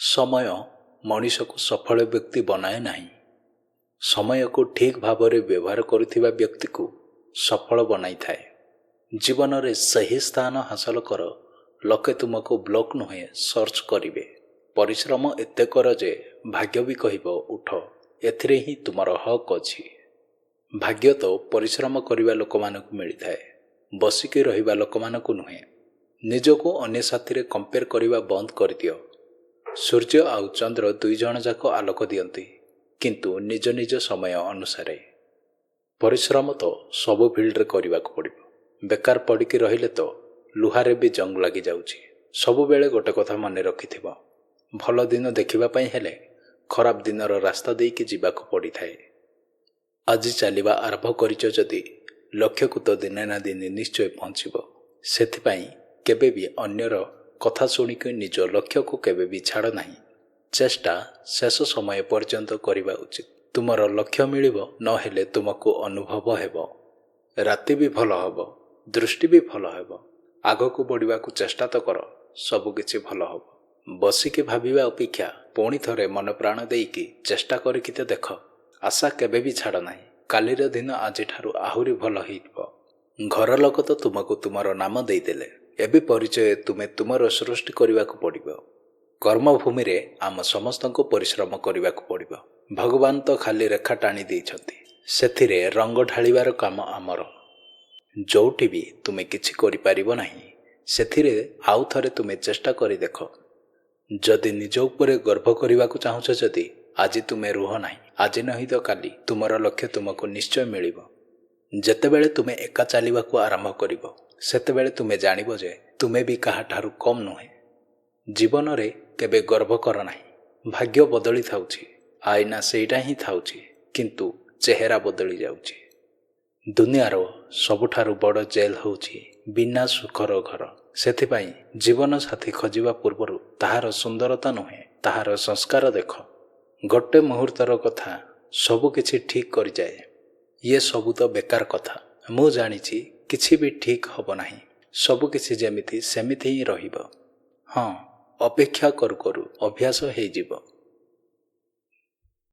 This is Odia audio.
ସମୟ ମଣିଷକୁ ସଫଳ ବ୍ୟକ୍ତି ବନାଏ ନାହିଁ, ସମୟକୁ ଠିକ୍ ଭାବରେ ବ୍ୟବହାର କରୁଥିବା ବ୍ୟକ୍ତିକୁ ସଫଳ ବନାଇଥାଏ। ଜୀବନରେ ସେହି ସ୍ଥାନ ହାସଲ କର, ଲୋକେ ତୁମକୁ ବ୍ଲକ୍ ନୁହେଁ, ସର୍ଚ୍ଚ କରିବେ। ପରିଶ୍ରମ ଏତେ କର ଯେ ଭାଗ୍ୟ ବି କହିବ, ଉଠ, ଏଥିରେ ହିଁ ତୁମର ହକ୍ ଅଛି। ଭାଗ୍ୟ ତ ପରିଶ୍ରମ କରିବା ଲୋକମାନଙ୍କୁ ମିଳିଥାଏ, ବସିକି ରହିବା ଲୋକମାନଙ୍କୁ ନୁହେଁ। ନିଜକୁ ଅନ୍ୟ ସାଥିରେ କମ୍ପେୟାର କରିବା ବନ୍ଦ କରିଦିଅ। ସୂର୍ଯ୍ୟ ଆଉ ଚନ୍ଦ୍ର ଦୁଇ ଜଣ ଯାକ ଆଲୋକ ଦିଅନ୍ତି, କିନ୍ତୁ ନିଜ ନିଜ ସମୟ ଅନୁସାରେ। ପରିଶ୍ରମ ତ ସବୁ ଫିଲ୍ଡରେ କରିବାକୁ ପଡ଼ିବ। ବେକାର ପଡ଼ିକି ରହିଲେ ତ ଲୁହାରେ ବି ଜଙ୍ଗ ଲାଗିଯାଉଛି। ସବୁବେଳେ ଗୋଟେ କଥା ମନେ ରଖିଥିବ, ଭଲ ଦିନ ଦେଖିବା ପାଇଁ ହେଲେ ଖରାପ ଦିନର ରାସ୍ତା ଦେଇକି ଯିବାକୁ ପଡ଼ିଥାଏ। ଆଜି ଚାଲିବା ଆରମ୍ଭ କରିଛ ଯଦି, ଲକ୍ଷ୍ୟକୁ ତ ଦିନେ ନା ଦିନେ ନିଶ୍ଚୟ ପହଞ୍ଚିବ। ସେଥିପାଇଁ କେବେ ବି ଅନ୍ୟର କଥା ଶୁଣିକି ନିଜ ଲକ୍ଷ୍ୟକୁ କେବେ ବି ଛାଡ଼ ନାହିଁ। ଚେଷ୍ଟା ଶେଷ ସମୟ ପର୍ଯ୍ୟନ୍ତ କରିବା ଉଚିତ। ତୁମର ଲକ୍ଷ୍ୟ ମିଳିବ, ନହେଲେ ତୁମକୁ ଅନୁଭବ ହେବ। ରାତି ବି ଭଲ ହେବ, ଦୃଷ୍ଟି ବି ଭଲ ହେବ। ଆଗକୁ ବଢ଼ିବାକୁ ଚେଷ୍ଟା ତ କର, ସବୁକିଛି ଭଲ ହେବ। ବସିକି ଭାବିବା ଅପେକ୍ଷା ପୁଣି ଥରେ ମନ ପ୍ରାଣ ଦେଇକି ଚେଷ୍ଟା କରିକି ତ ଦେଖ। ଆଶା କେବେ ବି ଛାଡ଼ ନାହିଁ। କାଲିର ଦିନ ଆଜିଠାରୁ ଆହୁରି ଭଲ ହେଇଯିବ। ଘର ଲୋକ ତ ତୁମକୁ ତୁମର ନାମ ଦେଇଦେଲେ, ଏବେ ପରିଚୟ ତୁମେ ତୁମର ସୃଷ୍ଟି କରିବାକୁ ପଡ଼ିବ। କର୍ମଭୂମିରେ ଆମ ସମସ୍ତଙ୍କୁ ପରିଶ୍ରମ କରିବାକୁ ପଡ଼ିବ। ଭଗବାନ ତ ଖାଲି ରେଖା ଟାଣି ଦେଇଛନ୍ତି, ସେଥିରେ ରଙ୍ଗ ଢାଳିବାର କାମ ଆମର। ଯୋଉଠି ବି ତୁମେ କିଛି କରିପାରିବ ନାହିଁ, ସେଥିରେ ଆଉ ଥରେ ତୁମେ ଚେଷ୍ଟା କରି ଦେଖ। ଯଦି ନିଜ ଉପରେ ଗର୍ବ କରିବାକୁ ଚାହୁଁଛ ଯଦି, ଆଜି ତୁମେ ରୁହ ନାହିଁ। ଆଜି ନୁହେଁ ତ କାଲି ତୁମର ଲକ୍ଷ୍ୟ ତୁମକୁ ନିଶ୍ଚୟ ମିଳିବ। ଯେତେବେଳେ ତୁମେ ଏକା ଚାଲିବାକୁ ଆରମ୍ଭ କରିବ, ସେତେବେଳେ ତୁମେ ଜାଣିବ ଯେ ତୁମେ ବି କାହାଠାରୁ କମ୍ ନୁହେଁ। ଜୀବନରେ କେବେ ଗର୍ବ କର ନାହିଁ। ଭାଗ୍ୟ ବଦଳି ଥାଉଛି, ଆଇନା ସେଇଟା ହିଁ ଥାଉଛି, କିନ୍ତୁ ଚେହେରା ବଦଳି ଯାଉଛି। ଦୁନିଆର ସବୁଠାରୁ ବଡ଼ ଜେଲ୍ ହେଉଛି ବିନା ସୁଖର ଘର। ସେଥିପାଇଁ ଜୀବନ ସାଥୀ ଖୋଜିବା ପୂର୍ବରୁ ତାହାର ସୁନ୍ଦରତା ନୁହେଁ, ତାହାର ସଂସ୍କାର ଦେଖ। ଗୋଟେ ମୁହୂର୍ତ୍ତର କଥା ସବୁ କିଛି ଠିକ୍ କରିଯାଏ। ଇଏ ସବୁ ତ ବେକାର କଥା। ମୁଁ ଜାଣିଛି କିଛି ବି ଠିକ୍ ହେବ ନାହିଁ। ସବୁକିଛି ଯେମିତି ସେମିତି ହିଁ ରହିବ। ହଁ, ଅପେକ୍ଷା କରୁ କରୁ ଅଭ୍ୟାସ ହେଇଯିବ।